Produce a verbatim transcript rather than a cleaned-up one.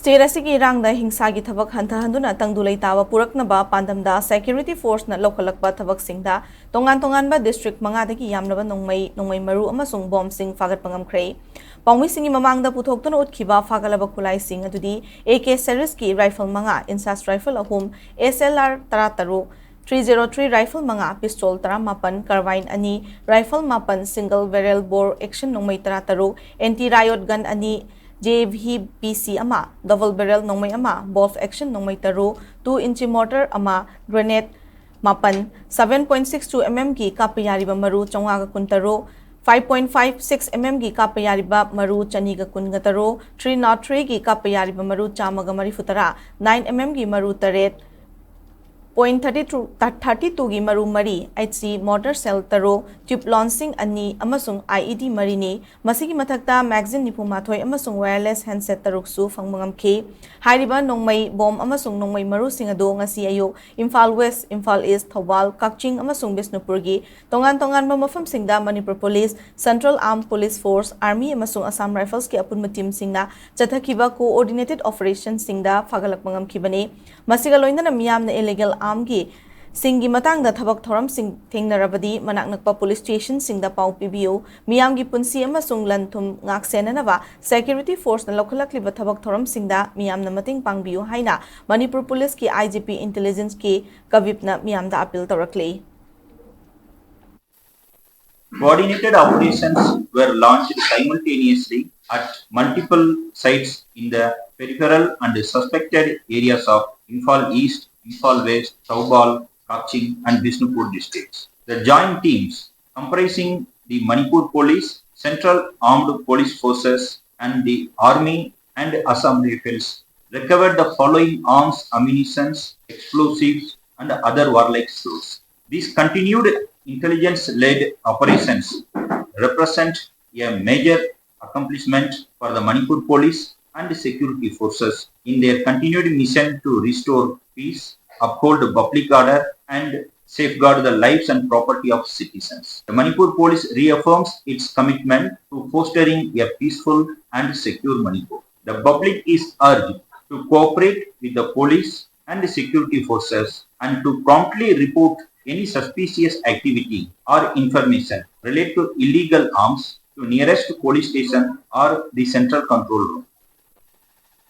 Chair ꯑꯁꯤꯒꯤ ꯏꯔꯥꯡꯗ ꯍꯤꯡꯁꯥꯒꯤ ꯊꯕꯛ ꯍꯟꯊꯍꯟꯗꯨꯅ ꯇꯪꯗꯨ ꯂꯩꯇꯥꯕ ꯄꯨꯔꯛꯅꯕ ꯄꯥꯟꯗꯝꯗ security force ꯅ ꯂꯧꯈꯠꯂꯛꯄ ꯊꯕꯛꯁꯤꯡꯗ ꯇꯣꯉꯥꯟ ꯇꯣꯉꯥꯟꯕ district ꯃꯉꯥꯗꯒꯤ ꯌꯥꯝꯂꯕ ꯅꯣꯡꯃꯩ, ꯅꯣꯡꯃꯩ ꯃꯔꯨ ꯑꯃꯁꯨꯡ ꯕꯣꯝꯁꯤꯡ ꯐꯥꯒꯠꯄ ꯉꯝꯈ꯭ꯔꯦ꯫ ꯄꯥꯎꯃꯤꯁꯤꯡꯒꯤ ꯃꯃꯥꯡꯗ ꯄꯨꯊꯣꯛꯇꯨꯅ ꯎꯠꯈꯤꯕ ꯐꯥꯒꯠꯂꯕ ꯈꯨꯠꯂꯥꯏꯁꯤꯡ ꯑꯗꯨꯗꯤ A K series ꯀꯤ rifle ꯃꯉꯥ, INSAS rifle ꯑꯍꯨꯝ, S L R ꯇꯔꯥꯇꯔꯨꯛ, three zero three rifle ꯃꯉꯥ, pistol ꯇꯔꯥꯃꯥꯄꯟ, carbine ꯑꯅꯤ, rifle ꯃꯥꯄꯟ, single barrel bore action ꯅꯣꯡꯃꯩ ꯇꯔꯥꯇꯔꯨꯛ, anti riot gun ꯑꯅꯤ, J V P C ꯑꯃ, double barrel ꯅꯣꯡꯃꯩ ꯑꯃ, bolt action ꯅꯣꯡꯃꯩ ꯇꯔꯨꯛ, two inch mortar ꯑꯃ, grenade ꯃꯥꯄꯟ, seven point six two M M ꯒꯤ ꯀꯥꯞꯄ ꯌꯥꯔꯤꯕ ꯃꯔꯨ ꯆꯥꯝꯃꯉꯥꯒ ꯀꯨꯟꯇꯔꯨꯛ, five point five six M M ꯒꯤ ꯀꯥꯞꯄ ꯌꯥꯔꯤꯕ ꯃꯔꯨ ꯆꯅꯤꯒ ꯀꯨꯟꯒ ꯇꯔꯨꯛ, three not three ꯒꯤ ꯀꯥꯞꯄ ꯌꯥꯔꯤꯕ ꯃꯔꯨ ꯆꯥꯝꯃꯒ ꯃꯔꯤꯐꯨ ꯇꯔꯥ, nine M M ꯒꯤ ꯃꯔꯨ ꯇꯔꯦꯠ, point thirty two, thirty two ꯒꯤ ꯃꯔꯨ ꯃꯔꯤ, H C mortar shell ꯇꯔꯨꯛ, tube launching ꯑꯅꯤ ꯑꯃꯁꯨꯡ I E D ꯃꯔꯤꯅꯤ꯫ ꯃꯁꯤꯒꯤ ꯃꯊꯛꯇ magazine ꯅꯤꯐꯨ ꯃꯥꯊꯣꯏ ꯑꯃꯁꯨꯡ wireless handset ꯇꯔꯨꯛꯁꯨ ꯐꯪꯕ ꯉꯝꯈꯤ꯫ ꯍꯥꯏꯔꯤꯕ ꯅꯣꯡꯃꯩ, ꯕꯣꯝ ꯑꯃꯁꯨꯡ ꯅꯣꯡꯃꯩ ꯃꯔꯨꯁꯤꯡ ꯑꯗꯨ ꯉꯁꯤ ꯑꯌꯨꯛ ꯏꯝꯐꯥꯜ West, ꯏꯝꯐꯥꯜ East, ꯊꯧꯕꯥꯜ, ꯀꯛꯆꯤꯡ ꯑꯃꯁꯨꯡ ꯕꯤꯁꯅꯨꯄꯨꯔꯒꯤ ꯇꯣꯉꯥꯟ ꯇꯣꯉꯥꯟꯕ ꯃꯐꯝꯁꯤꯡꯗ Manipur police, Central Armed Police Force, Army ꯑꯃꯁꯨꯡ Assam Rifles ꯀꯤ ꯑꯄꯨꯟꯕ team ꯁꯤꯡꯅ ꯆꯠꯊꯈꯤꯕ coordinated operation ꯁꯤꯡꯗ ꯐꯥꯒꯠꯂꯛꯄ ꯉꯝꯈꯤꯕꯅꯤ꯫ ꯃꯁꯤꯒ ꯂꯣꯏꯅꯅ ꯃꯤꯌꯥꯝꯅ illegal arm ꯒꯤ ꯁꯤꯡꯒꯤ ꯃꯇꯥꯡꯗ ꯊꯕꯛ ꯊꯧꯔꯝꯁꯤꯡ ꯊꯦꯡꯅꯔꯕꯗꯤ ꯃꯅꯥꯛ ꯅꯛꯄ police station ꯁꯤꯡꯗ ꯄꯥꯎ ꯄꯤꯕꯤꯌꯨ꯫ ꯃꯤꯌꯥꯝꯒꯤ ꯄꯨꯟꯁꯤ ꯑꯃꯁꯨꯡ ꯂꯟ ꯊꯨꯝ ꯉꯥꯛ ꯁꯦꯟꯅꯅꯕ security force ꯅ ꯂꯧꯈꯠꯂꯛꯂꯤꯕ ꯊꯕꯛ ꯊꯧꯔꯝꯁꯤꯡꯗ ꯃꯤꯌꯥꯝꯅ ꯃꯇꯦꯡ ꯄꯥꯡꯕꯤꯌꯨ ꯍꯥꯏꯅ ꯃꯅꯤꯄꯨꯔ police ꯀꯤ I G P intelligence ꯀꯤ ꯀꯕꯤꯞꯅ ꯃꯤꯌꯥꯝꯗ appeal ꯇꯧꯔꯛꯂꯤ꯫ Coordinated operations were launched simultaneously at multiple sites in the peripheral and suspected areas of Imphal East, Imphal West, Thoubal, Kakching, and Bishnupur districts. The joint teams, comprising the Manipur Police, Central Armed Police Forces, and the Army and Assam Rifles, recovered the following arms, ammunitions, explosives, and other warlike stores. These continued intelligence-led operations represent a major accomplishment for the Manipur Police and security forces in their continued mission to restore peace, uphold public order, and safeguard the lives and property of citizens. The Manipur Police reaffirms its commitment to fostering a peaceful and secure Manipur. The public is urged to cooperate with the police and the security forces and to promptly report any suspicious activity or information related to illegal arms to nearest police station or the central control room.